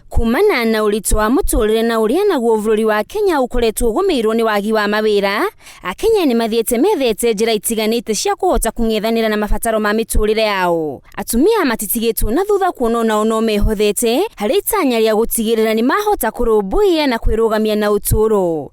Kumana na ũritũ wa mũtũrĩre na ũrĩa naguo bũrũri wa Kenya ũkoretwo ũgũmĩirwo nĩ wagi wa mawĩra, Akenya nĩ mathiĩte methete njĩra itiganĩte cia kũhota kũng'ethanĩra na mabataro ma mĩtũrĩre yao. Atumia matitigĩtwo na thutha kuona onao no mehothete harĩ itanya rĩa gũtigĩrĩra nĩ mahota kũrũmbũiya na kwĩrũgamia na ũtũũro.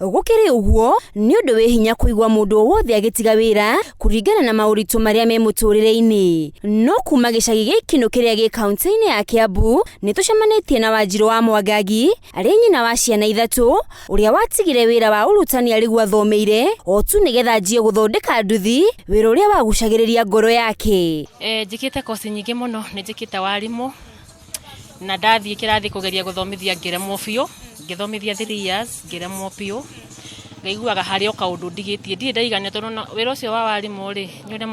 Gũkĩrĩ ũguo, nĩ ũndũ wĩ hinya kũigua mũndũ o wothe agĩtiga wĩra kũringana na maũritũ marĩa me mũtũrĩre-inĩ. No kuma gĩcagi gĩa Ikinũ kĩrĩa gĩ kauntĩ-inĩ ya Kiambu, nĩ tũcemanĩtie na Wanjirũ wa Mwangangi, arĩ nyina wa ciana ithatũ, ũrĩa watigire wĩra wa ũrutani arĩguo athomeire o tu nĩgetha anjie gũthondeka nduthi, wĩra ũrĩa wagucagĩrĩria ngoro yake. Njĩkĩte koci nyingĩ mũno, nĩ njĩkĩte warimũ, na ndathiĩ kĩrathi kũgeria gũthomithia ngĩremwo biũ, ngĩthomithia 3 years ngĩremwo biũ, ngaiguaga harĩ o kaũndũ ndigĩtie, ndirĩ ndaiganĩra tondũ ona wĩra ũcio wa warimũ rĩ, nĩ ũrĩa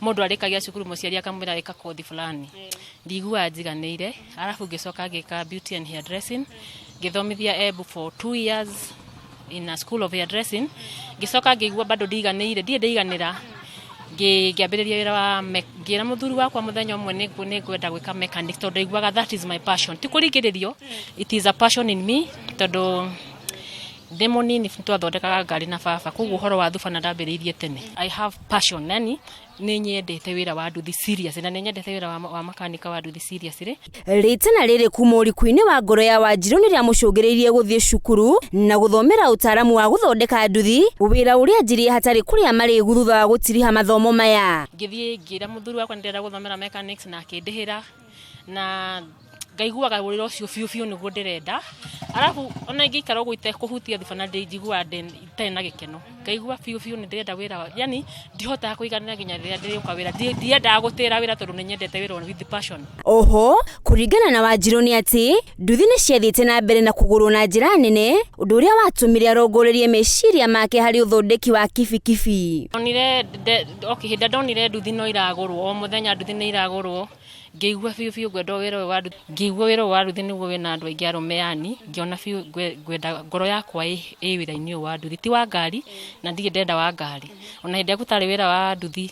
mũndũ arĩkagia cukuru mũciari akamwĩra ĩka kothi fulani, ndiguaga njiganĩire, arabu ngĩcoka ngĩka beauty and hair dressing, ngĩthomithia Embu for 2 years in a school of hair dressing, ngĩcoka ngĩigua bado ndiganĩire, ndirĩ ndaiganĩra, ngĩambĩrĩria wĩra wa, ngĩra mũthuri wakwa mũthenya ũmwe nĩ ngwenda gwĩka mechanic tondũ ndaiguaga that is my passion, ti kũringĩrĩrio, it is a passion in me tondũ ndĩ mũnini twathondekaga ngari na baba, koguo ũhoro wa thubana ndambĩrĩirie tene. I have passion, yani nĩ nyendete wĩra wa nduthi seriously na nĩ nyendete wĩra wa makanika wa nduthi seriously. Rĩtana rĩrĩ kuma ũriku-inĩ wa ngoro ya Wanjirũ nĩ rĩamũcũngĩrĩirie gũthiĩ cukuru na gũthomera ũtaaramu wa gũthondeka nduthi, wĩra ũrĩa anjirie hatarĩ kũrĩa marĩgu thutha wa gũtiriha mathomo maya. Ngĩthiĩ ngĩra mũthuri wakwa nĩ ndĩrenda gũthomera mechanics na akĩndĩhĩra na ngaiguaga wĩra ũcio biũ biũ nĩguo ndĩrenda, arabu ona ingĩikara ũguo itekũhutia thubana njiguaga itarĩ na gĩkeno, ngaigua biũ biũ nĩ ndĩrenda wĩra, yani ndihotaga kũiganĩra nginya rĩrĩa ndĩrĩũka wĩra, ndiendaga gũtĩra wĩra tondũ nĩ nyendete wĩra with passion. Oho, kũringana na Wanjirũ nĩ atĩ nduthi nĩ ciathiĩte na mbere na kũgũrwo na njĩra nene, ũndũ ũrĩa watũmire arongorerie meciria make harĩ ũthondeki wa kibikibi. Ndonire, okay, hĩndĩ ĩrĩa ndonire nduthi no iragũrwo, o mũthenya nduthi nĩ iragũrwo, ngĩigua biũ biũ ngwenda wĩra ũyũ wa nduthi, ngĩigua wĩra ũyũ wa nduthi nĩguo wĩna andũ aingĩ arũme yani, ngĩona biũ ngwenda ngoro yakwa ĩ wĩra-inĩ ũyũ wa nduthi, ti wa ngari na ndirĩ ndenda wa ngari, ona hĩndĩ ĩrĩa gũtarĩ wĩra wa nduthi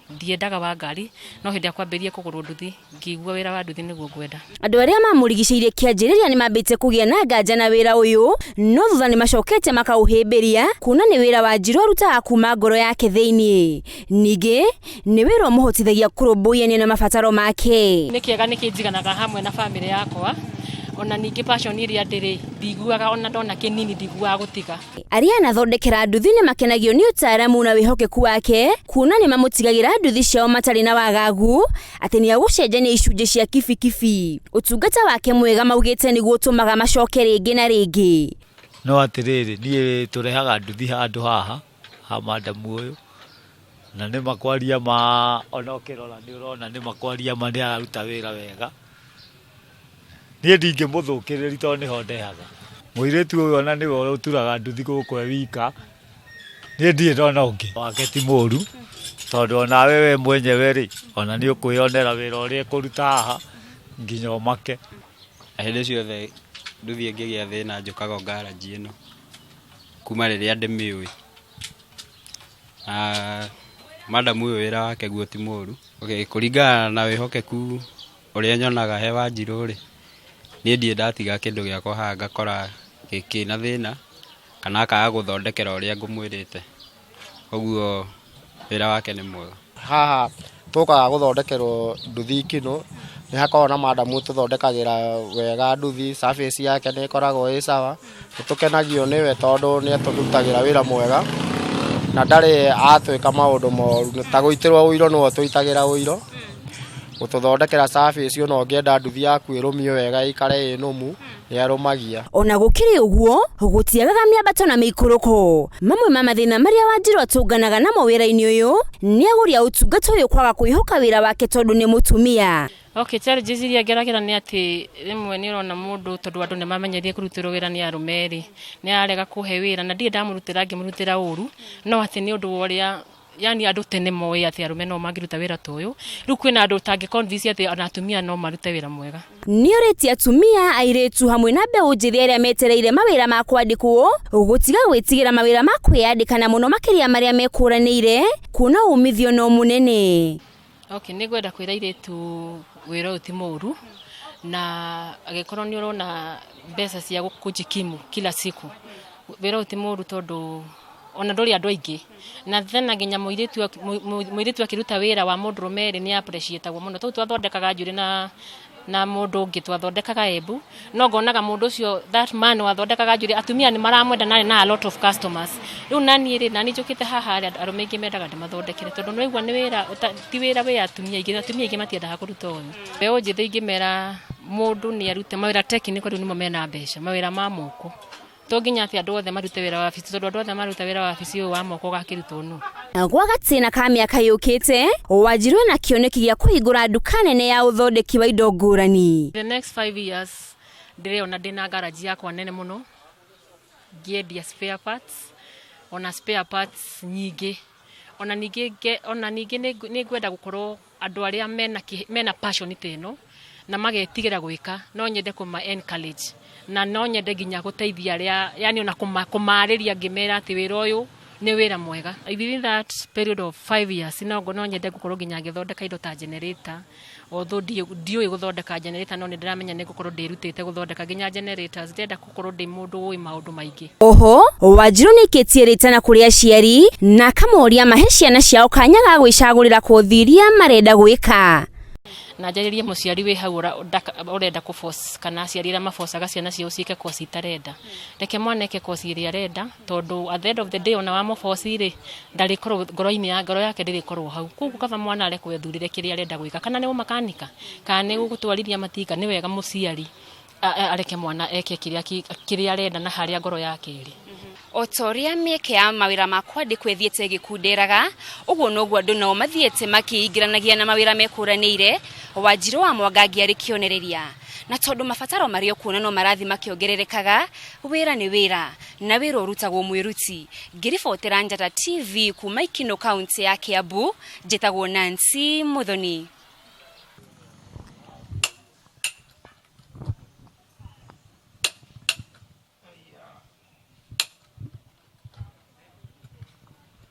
ndiendaga wa ngari, no hĩndĩ ĩrĩa kwambĩrĩirie kũgũrwo nduthi ngĩigua wĩra wa nduthi nĩguo ngwenda. Andũ arĩa mamũrigicĩirie kĩanjĩrĩria nĩ mambĩte kũgĩa na nganja na wĩra ũyũ, no thutha nĩ macokete makaũhĩmbĩria kuona nĩ wĩra Wanjirũ arutaga kuma ngoro yake thĩinĩ. Ningĩ nĩ wĩra ũmũhotithagia kũrũmbũyania na mabataro make. Nĩ kĩega nĩ kĩnjiganaga hamwe na bamĩrĩ yakwa, ona ningĩ passion ĩrĩa ndĩrĩ ndiguaga ona ndona kĩnini ndiguaga gũtiga. Arĩa anathondekera nduthi nĩ makenagio nĩ ũtaaramu na wĩhokeku wake kuona nĩ mamũtigagĩra nduthi ciao matarĩ na wagagu atĩ nĩ agũcenjania icunjĩ cia kibikibi. Ũtungata wake mwega maugĩte nĩguo ũtũmaga macoke rĩngĩ na rĩngĩ. No atĩrĩrĩ, niĩ tũrehaga nduthi handũ haha ha madamu ũyũ, na nĩma kwaria ma ona ũkĩrora nĩ ũrona nĩma kwaria ma nĩ araruta wĩra wega. Niĩ ndingĩmũthũkĩrĩria tondũ nĩho ndehaga. Mũirĩtu ũyũ ona nĩwe ũturaga nduthi gũkũ e wika, niĩ ndirĩ ndona ũngĩ. Wake ti mũru, tondũ onawe we mwenyewe rĩ, ona nĩ ũkwĩyonera wĩra ũrĩa ĩkũruta haha nginya ũmake. Hĩndĩ ciothe nduthi ĩngĩgĩa thĩna njũkaga o garage ĩno kuma rĩrĩa ndĩmĩũĩ. Na madam ũyũ wĩra wake guo ti mũru. Okay, kũringana na wĩhokeku ũrĩa nyonaga he Wanjirũ rĩ, niĩ ndirĩ ndatiga kĩndũ gĩakwa haha ngakora kĩna thĩna kana akaga gũthondekera ũrĩa ngũmwĩrĩte. Koguo wĩra wake nĩ mwega. Haha tũkaga gũthondekerwo nduthi kinũ, nĩ hakoragwo na madam ũtũthondekagĩra wega nduthi, service yake nĩ ĩkoragwo ĩ sawa, nĩ tũkenagio nĩwe tondũ nĩ atũrutagĩra wĩra mwega, na ndarĩ atwĩka maũndũ moru, ta gũitĩrwo ũiro nĩwe ũtũitagĩra ũiro, gũtũthondekera service ona ũngĩenda nduthi yaku ĩrũmio wega ĩikare ĩ nũmu, nĩ arũmagia. Ona gũkĩrĩ ũguo, gũtiagaga mĩambato na mĩikũrũko. Mamwe ma mathĩna marĩa Wanjirũ atũnganaga namo wĩra-inĩ ũyũ nĩ agũri a ũtungata ũyũ kwaga kwĩhoka wĩra wake tondũ nĩ mũtumia. Okay, challenges iria ngeragĩra nĩ atĩ rĩmwe nĩ ũrona mũndũ tondũ andũ nĩ mamenyerire kũrutĩrwo wĩra nĩ arũme rĩ, nĩ ararega kũhe wĩra na ndirĩ ndamũrutĩra ngĩmũrutĩra ũru, no atĩ nĩ ũndũ wa ũrĩa Yani andũ tene moĩ atĩ arũme no mangĩruta wĩra ta ũyũ, rĩu kwĩna andũ ũtangĩ convince atĩ ona atumia no marute wĩra mwega. Nĩorĩtie atumia, airĩtu hamwe na mbeũ njĩthĩ arĩa metereire mawĩra ma kwandĩkwo gũtiga gwĩtigĩra mawĩra ma kwĩyandĩka na mũno makĩria marĩa mekũranĩire kuona umithio no mũnene. Okay, nĩ ngwenda kwĩra airĩtu wĩra ũyũ ti mũru, na angĩkorwo nĩ ũrona mbeca cia kũjikimu kila siku, wĩra ũyũ ti mũru tondũ ona ndũrĩ andũ aingĩ, na thena nginya mũirĩtu akĩruta wĩra wa mũndũrũme rĩ, nĩ appreciatagwo mũno. Tondũ twathondekaga njuĩrĩ na mũndũ ũngĩ twathondekaga Embu, no ngonaga mũndũ ũcio, that man wathondekaga njuĩrĩ, atumia nĩ maramwenda na arĩ na a lot of customers. Rĩu naniĩ rĩ, nani njũkĩte haha rĩ, arũme aingĩ mendaga ndĩmathondekere tondũ nĩ waigua nĩ wĩra ti wĩra wĩ atumia aingĩ, atumia aingĩ matiendaga kũruta ũyũ. Mbeũ njĩthĩ ingĩmera mũndũ nĩ arute mawĩra technical, rĩu nĩmo mena mbeca, mawĩra ma moko. To nginya atĩ andũ othe marute wĩra wa wabici, tondũ andũ othe maruta wĩra wa wabici ũyũ wa moko ũgakĩrutwo nũ. Gwa gatĩna ka mĩaka yũkĩte, Wanjiru ena kĩoneki gĩa kũhingũra nduka nene ya ũthondeki wa indo ngũrani. The next 5 years ndĩrona ndĩna garage yakwa nene mũno, ngĩendia spare parts, ona spare parts nyingĩ. Ona ningĩ nĩ ngwenda gũkorwo andũ arĩa mena passion ta ĩno na magetigĩra gwĩka, no nyende kũma encourage na no nyende nginya gũteithia arĩa, yani ona kũmarĩria ngĩmera atĩ wĩra ũyũ nĩ wĩra mwega. Within that period of 5 years no nyende gũkorwo nginya ngĩthondeka indo ta generator, although ndiũĩ gũthondeka generator, no nĩ ndĩramenya nĩ ngũkorwo ndĩrutĩte gũthondeka nginya generators. Ndĩrenda gũkorwo ndĩ mũndũ ũĩ maũndũ maingĩ. Oho Wanjiru nĩ aikĩtie rĩtana kũrĩ aciari na akamoria mahe ciana ciao kanya ga gwĩcagũrĩra kothi iria marenda gwĩka. Na njarĩrie mũciari wĩ hau ũrenda kũ force, kana aciari arĩa mabocaga ciana ciao ciĩke kosi itarenda, reke mwana eke kosi ĩrĩa arenda, tondũ at the end of the day ona wamũboci rĩ, ndarĩkorwo ngoro-inĩ ya ngoro yake ndĩrĩkorwo hau. Koguo kaba mwana arekwo ethurĩre kĩrĩa arenda gwĩka, kana nĩ ũmakanika, kana nĩ gũtwarithia matinga, nĩ wega mũciari areke mwana eke kĩrĩa arenda na harĩa ngoro yake ĩrĩ. O ta ũrĩa mĩeke ya mawĩra ma kwandĩkwo ĩthiĩte ĩgĩkunderaga, ũguo noguo andũ nao mathiĩte makĩingĩranagia na mawĩra mekũranĩire. Wanjiru wa Mwangangi arĩ kĩonereria, na tondũ mabataro marĩa ũkuona no marathiĩ makĩongererekaga, wĩra nĩ wĩra na wĩra ũrutagwo mwĩruti. Ngĩribotera Njata TV kuma Ikino, kaunti ya Kiambu, njĩtagwo Nancy Muthoni.